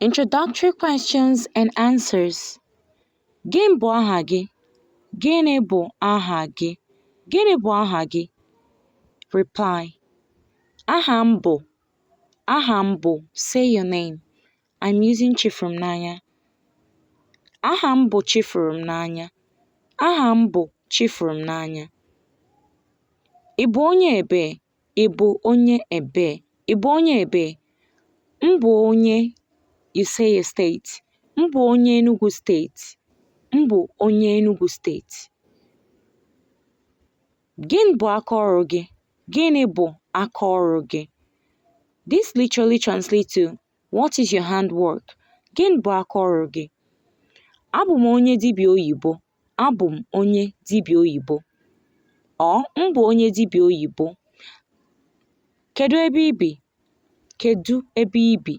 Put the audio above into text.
Introductory questions and answers. Gịnị bụ aha gị? Gịnị bụ aha gị? Gịnị bụ aha gị? Reply. Aha m bụ. Aha m bụ. Say your name. I'm using Chifurumnanya. Aha m bụ Chifurumnanya. Aha m bụ Chifurumnanya. Ị bụ onye ebee? Ị bụ onye ebee? Ị bụ onye ebee? M bụ onye, you say your state. M bụ onye Enugu State. M bụ onye Enugu State. Gịnị bụ aka ọrụ gị? Gịnị bụ aka ọrụ gị? This literally translates to "What is your handwork?" Gịnị bụ aka ọrụ gị? Abụ m onye dibịa oyibo. Abụ m onye dibịa oyibo. Or m bụ onye dibịa oyibo. Kedu ebe i bi? Kedu ebe i bi?